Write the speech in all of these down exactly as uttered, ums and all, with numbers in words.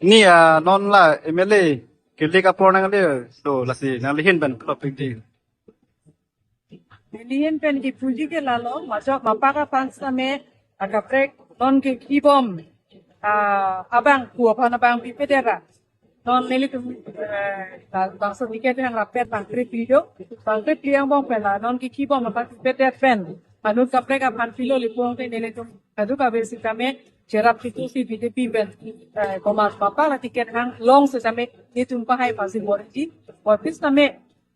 Ni, ah, non la M L A kilik apor nangle do, lasi nanglihin pen pulo pik di. Nelihin pen kipuji ke lalo, majok mapak aphan sitame akaprek non ke kibom, ah, abang pu aphan abang pipedet ra. Non nelitum, eh, la-, bangso ticket hangrapet bang krepli do, bang krepli angbong pen la non ke kibom aphan pipedet pen anut kaprek aphan pilo lapulote nelitum kadokave sitame cherap kitu si B J P pen, eh, komat mapak la ticket hanglong sitame nelitum pahai pasi borji. Office tame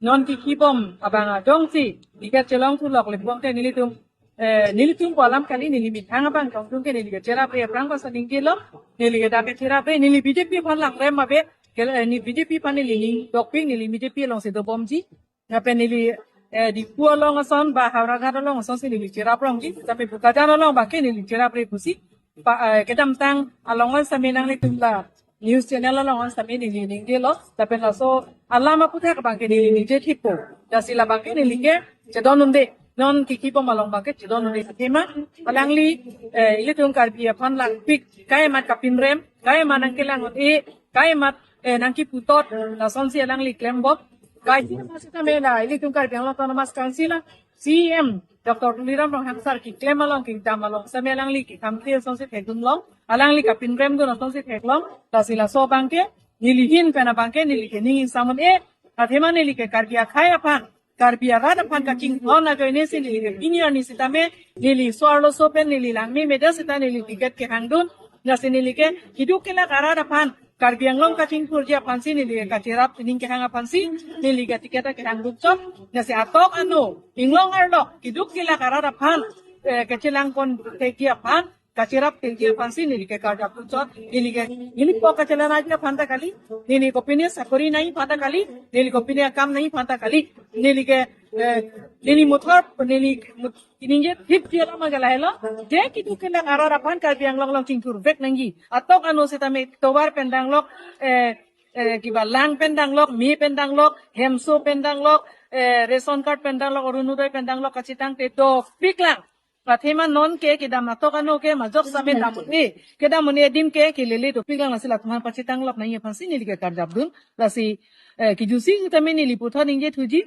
non ke kibom abang adong si ticket chelong thulok lapulote nelitum, eh, nelitum pu alam kali, neli methang abang tongtung ke neli ke cherapre aphrang basa ningjelo, neli ke dak ke cherapre, neli B J P aphan langrem ave, ke, eh, neli B J P aphan neli ning dokpik, neli B J P alongsi dobomji. Lapen neli, eh, Diphu along ason ba Howraghat along ason si neli cherap rongji, tapi Bokajan along abang ke neli cherapre pusi. Pa, eh, kedamtang along an sitame nanglitum la news channel along an sitame neli ningjelo, lapen laso alam aputhak abang ke neli ningje thippo. Lasi la abang ke neli ke chedondunde, non ke kibom along abang ke chedondunde. Athema alangli, eh, ilitum Karbi aphan langpik, kai amat kapinrem, kai amat nangkelang-un-e, kai amat, eh, nangkiputot, lasonsi alangli klembom. Kaisi masih sitame la ilitum Karbi Anglong Autonomous Council a C E M Doctor Tuliram Ronghang sir keklem along, kedam along sitame alangli kekhamkle asonsi thekdunlong, alangli kapinremdun asonsi theklong. Lasi laso abang ke nelihin pen abang ke neli ke ning ingsamun-e, athema neli ke Karbi akhei aphan, Karbi arat aphan kachinghon ajoine si neli ke pini arni sitame neli so-arloso pen neli langme media sita neli ticket kehangdun. Lasi neli ke keduk kelak arat aphan, Karbi Anglong kachingthurji aphansi neli ke kacherap, ning kehang aphansi neli ke ticket kehangdun chot. Lasi atok ano, inglong arlok, keduk kelak arat aphan, eh, kachelangpon thekji aphan, kacherap thekji aphansi neli ke karjapdun chot. Neli ke, neli pok kachelanji aphan ta kali, neli kopine sakori nangji aphan ta kali, neli kopine akam nangji aphan ta kali, neli ke, eh, neli muthor, neli mut-, ningje thipji alam ke lahelo, je keduk kelak arat aphan Karbi Anglong along chingthurvek nangji. Atok ano sitame tovar pen danglok, eh, eh, kiba lang pen danglok, me pen danglok, hemso pen danglok, eh, ration card pen danglok, Orunodoi pen danglok, kachethang te dopiklang. Athema non ke kedam atok ano ke majok sitame dam-un-e, kedam-un-e adim ke kelele dopiklang. Lasi latum aphan pachethanglok nangji aphansi neli ke karjapdun. Lasi, eh, kejutsi sitame neli puthot ningje thuji,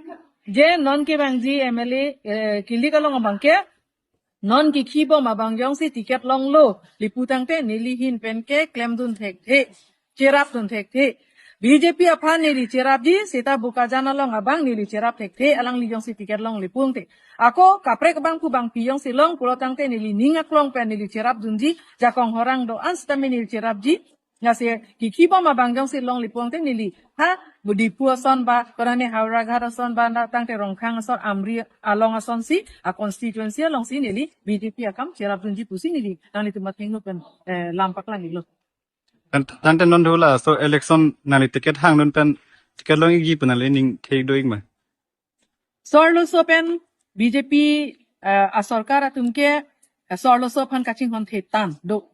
je non kevangji M L A, eh, kilik along abang ke non ke kibom abang jongsi ticket longlo lapu tangte nelihin pen ke klemdun thekthe, cherapdun thekthe. B J P aphan neli cherapji, seta Bokajan along abang neli cherap thekthe, alangli jongsi ticket long lapu tangte. Ako kaprek abang pu bangpi jongsi long pulo tangte neli ning aklong pen neli cherapdunji, jakong horang do-an sitame neli cherapji. Lasi ke kibom abang jongsi long lapu tangte neli ha Diphu ason ba, konane Howraghat ason ba, na tangte Rongkhang ason, Amri along asonsi, a constituency alongsi neli B J P akam cherapdunji pusi neli nanglitum athengno pen, eh, lam paklang-iklo. Tan-, tangte non do laso election nangli ticket hangdun pen ticket long-ikji pu nangli ning thek do-ik ma? So-arloso pen B J P, eh, asorkar atum ke, eh, so-arloso aphan kachinghon the tang do.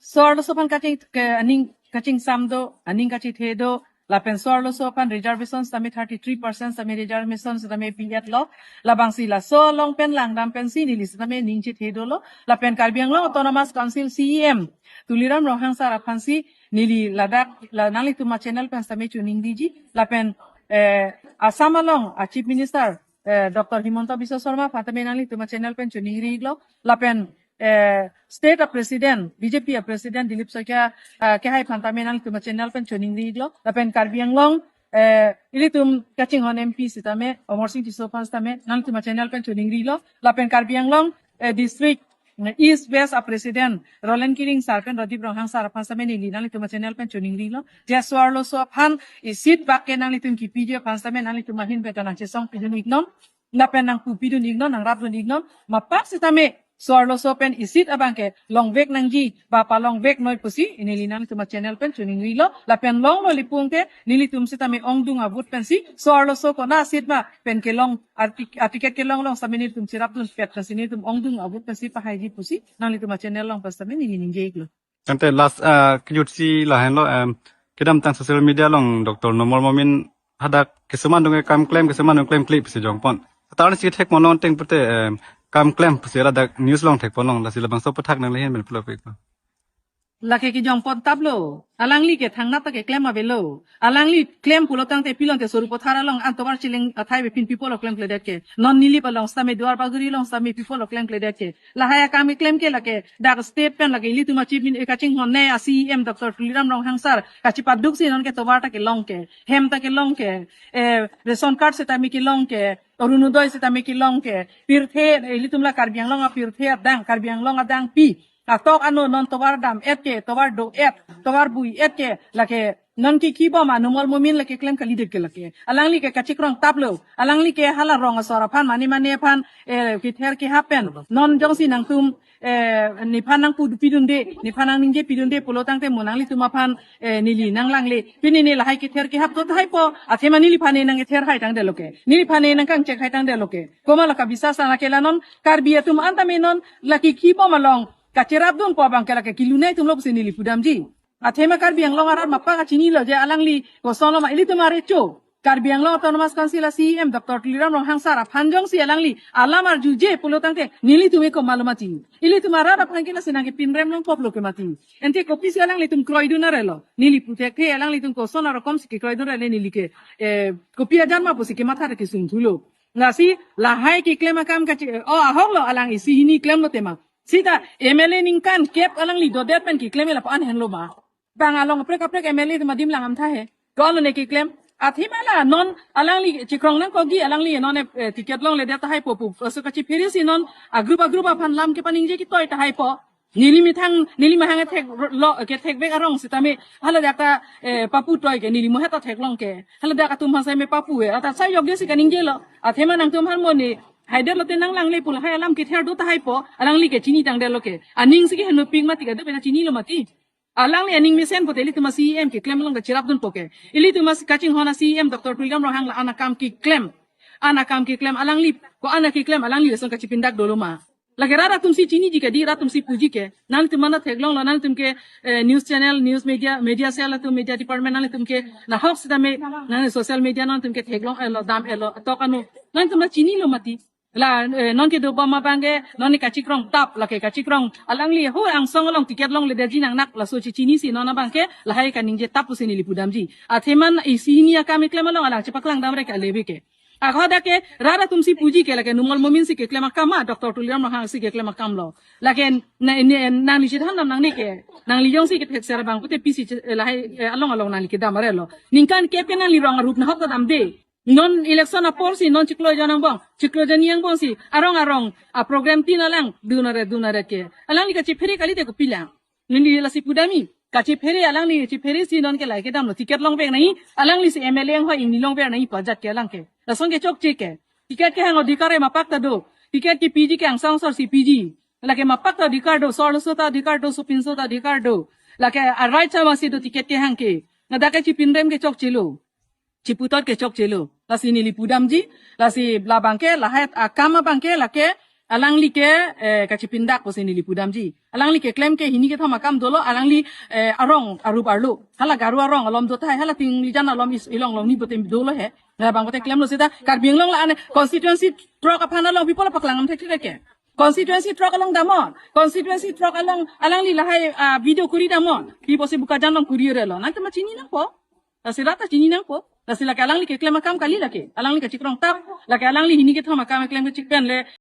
So-arloso aphan kaching, ke, aning kachingsam do, aning kachethe do, lapen so-arloso aphan reservation sitame thirty-three percent sitame reservation sitame pi-etlo, labangsi laso along pen langdam pensi neli sitame ning chethe dolo, lapen Karbi Anglong Autonomous Council C E M Tuliram Ronghang sir aphansi neli ladak, la nanglitum achannel pen sitame choningriji, lapen, eh, Assam along a Chief Minister, eh, Doctor Himanta Biswa Sarma aphan tame nanglitum achannel pen choningri-iklo, lapen, eh, state a president, B J P a president Dilip Saikia, eh, kehai aphan tame nanglitum achannel pen choningri-iklo, lapen Karbi Anglong, eh, ilitum kachinghon M P sitame, Amarsing Tisso aphan sitame nanglitum achannel pen choningrilo, lapen Karbi Anglong, eh, district, eh, East West a president Roland Killing sir pen Radip Ronghang sir aphan sitame neli nanglitum achannel pen choningrilo. Je so-arloso aphan isit bak ke nanglitum kipiji aphan sitame nanglitum ahin pen ta nangchesong pidun-iknon, lapen nangpu pidun-iknon, nangrapdun-iknon. Mapak sitame so-arloso pen isit abang ke longvek nangji ba palongveknoi pusi neli nanglitum achannel pen choningrilo, lapen longlo lapu tangte nelitum sitame ongdung avote pensi so-arloso kona seat ma pen kelong, a ti-, a ticket kelong along sitame nelitum cherapdunpet pensi nelitum ongdung avote pensi pahaiji pusi nanglitum achannel along pen sitame neli ningje-iklo. Tangte last, ah, kejutsi lahenlo, em, kedamtang social media along Doctor Numal Momin hadak keselam dungke kam klem, keselam dungke klemkle pusi jongpon. Tarni si thekponlong ateng pute, em, kam klem pusi ladak news along thekponlong, lasi labangso aputhak nanglihin pen pulo pik. Lake kejong pon tap lo. Alangli ke thangnat ta keklem avelo. Alangli klem pulo tangte pilon te Sarupathar along an tovar chileng athai ave pin pi pulo klemkledet ke. Non Nilip along sitame Duarbagori along sitame pi pulo klemkledet ke. Lahai akam keklem ke lake dak state pen lake ilitum a chief min-, kachinghon ne a C E M Doctor Tuliram Ronghang sir kachipaduk si non ke tovar ta kelong ke. Hem ta kelong ke. Eh, ration card sitame kelong ke. Orunodoi sitame kelong ke. Pirthe, eh, ilitum la Karbi Anglong a pirthe adang, Karbi Anglong adang pi. Atok ano non tovar dam et ke, tovar do et, tovar bui et ke, lake non ke kibom a Numal Momin lake klem kalidet ke lake. Alangli ke kachikrong tap lo. Alangli ke hala rong asor aphan, mane mane aphan, eh, kether kehap pen. Non jongsi nangtum, eh, nephan nangpu pidunde, nephan nangningje pidunde pulo tangte mo nanglitum aphan, eh, neli nanglangle. Pini ne lahai kether kehap do tahai po, athema neliphan ne nangkether hai tangdet lo ke. Neliphan ne nangkangchek hai tangdet lo ke. Komat lo kabisas ana ke la non, Karbi atum an tame non, lake kibom along, kacherapdun po abang ke lake kelunei atum lo pusi neli pudamji. Athema Karbi Anglong arat mapak kachinilo je alangli koson lo ma ilitum arecho. Karbi Anglong Autonomous Council a C E M Doctor Tuliram Ronghang sir aphan jongsi alangli alam arjuje pulo tangte nelitum eko malo mati. Ilitum arat aphan ke lasi nangkepinrem longkok lo ke mati. Ante kopisi alanglitum kroidun arelo. Neli puthekthe alanglitum koson arokom si kekroidun arelo neli ke, eh, kopi ajan ma pusi kematha kesung thulo. Lasi lahai keklem akam kachi, oh, ahok lo alang isi hini klem lo tema. Sita M L A ningkan kep alangli dodet pen keklem lapu an henlo ma. Bang along kaprek kaprek M L A atum adim lang amtha he. Ko alo ne keklem. Athema la non alangli chikrong nangkokji alangli non, eh, ticket longledet tahai po pu. Aso kachiphere si non a group a group aphan lam kepaningje ketoi tahai po. Neli methang, neli mahang thek lo, kethek bek arong sitame. Haladak ta, eh, papu toi ke, neli mohet ta theklong ke. Haladak atum aphan sai me papu he. Ata sai yokde si kaningje lo. Athema nangtum aphan mo ne. Haidet lote nanglangle pu lahai alam kether do tahai po. Alangli ke chini tangdet lo ke. Aning si ke henlo pik mati kado pena chinilo mati. Alangli aning mesen pote ilitum a C E M keklem along kacherapdun po ke. Ilitum a kachinghon a C E M Doctor Tuliram Ronghang la an akam keklem. An akam keklem alangli ko an keklem alangli lason kachipindak dolo ma. Lake rat atum si chiniji ke di, rat atum si puji ke. Nangtum mana theklong lo, nangtum ke, eh, news channel, news media, media cell atum, media department nangtum ke nahok sitame, nang social media nangtum ke theklong elo, dam elo, atok ano. Nangtum na chinilo mati. La, eh, non kedobom abang ke, non ne kachikrong tap, lake kachikrong. Alangli ho angsong along ticket longledetji nangnak laso chichinisi non abang ke, lahai kaningje tap pusi neli pudamji. Athema isi hini akam keklem along alang chepaklang damre ke aleve ke. Ako dak ke, rat atum si puji ke lake Numal Momin si keklem akam ma, Doctor Tuliram Ronghang si keklem akam lo. Lake na, ne, nangli chithan dam nangne ke, nangli jongsi kethekser abang pute pisi che-, eh, lahai, eh, along along nangli kedam arelo. Ningkan kep ke nangli rong arup nahok ta damde. Non election apor si, non chiklo jon angbong, chiklo jonni angbong si, arong arong, a program tin alang, dunare, dunare ke. Alangli kachiphere kalite kopi lang. Neli lasi pudamji, kachiphere alangli, chiphere si non ke lahai kedam lo, ticket longvek nangji, alangli si M L A anghoi ingni longvek nangji pu ajat ke alang ke. Lason ke chokche ke. Ticket kehang adhikar mapak ta do. Ticket kepiji ke angsong asor si piji. Lake mapak ta adhikar do, sor laso ta adhikar do, sopinso ta adhikar do. Lake a right sama si do ticket kehang ke. Ladak kachipinrem ke chokchelo. Chiputot ke chokchelo. Lasi neli pudamji, lasi labang ke, lahai akam abang ke, lake, alangli ke, eh, kachipindak pusi neli pudamji. Alangli keklem ke hini kethom akam dolo, alangli, eh, arong, arup arlo. Hala Garo arong, alom do tahai, hala Tinglijan alom is-, ilong long ni bote dolo he. Labang bote klemlo sita, Karbi Anglong la ane, constituency throk aphan along people paklang am thek thek ke. Constituency throk along damnon, constituency throk along, alangli lahai, ah, video kuri damnon, pi pusi Bokajan along kuri relo. Nangtum ma chini nangpo. Lasi rat ta chini nangpo. Lasi lake alangli keklem akam kali lake. Alangli kachikrong tap. Lake alangli hini kethom akam keklem kechik pen le.